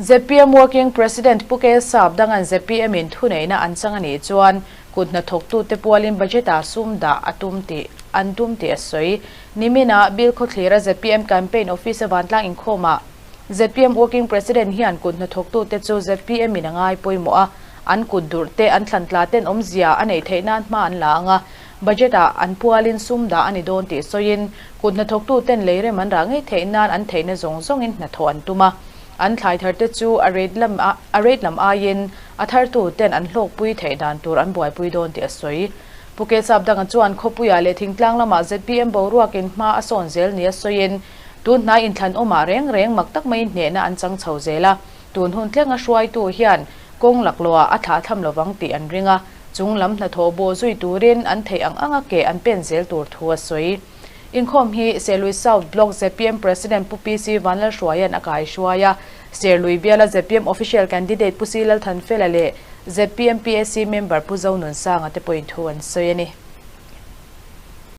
ZPM Working President Pu Kel Sap danga'n ZPM in thuneihna an chang a nih chuan kut hnathawktute pualin budget-ah sum dah a tum tih an tum tih a sawi. Niminah Bilkhawthlira ZPM Campaign Office-a vantlang inkhawmah ZPM Working President hian kut hnathawktute chu ZPM in a ngai pawimawh a, an kut durh te an thlan tla ten awmzia a neih theih nan hma an la ang a, budget ah an pualin sum dah a ni dawn tih sawiin kut hnathawktu ten leirem an rah ngei theih nan an theihna zawng zawngin hnathawh an tum a, an thlai thar te chu a rate lam a rate lam aiin a thartu ten an hlawkpui theih dan tur an buaipui dawn tih a sawi. Pu Kesapdanga chuan khawpuiah leh thingtlang lamah ZPM boruakin hma a sawn zel nia sawiin Tun hnai inthlan awmah reng reng mak tak maiin hnehna an chang chho zel a, tun hun tlenga hruaitu hian kawng laklawhah a thlah tham lovang tih an ring a, chung lam hnathawh bawh zui turin an theih ang anga ke an pen zel tur thu a sawi. Inkhawm hi Serlui South Block zpm President Pu PC Vanlalhruaia'n a kaihruai a, Serlui biala zpm Official Candidate Pu C Lalthanfela leh zpm PAC Member Pu Zonunsanga te pawhin thu an sawi a ni.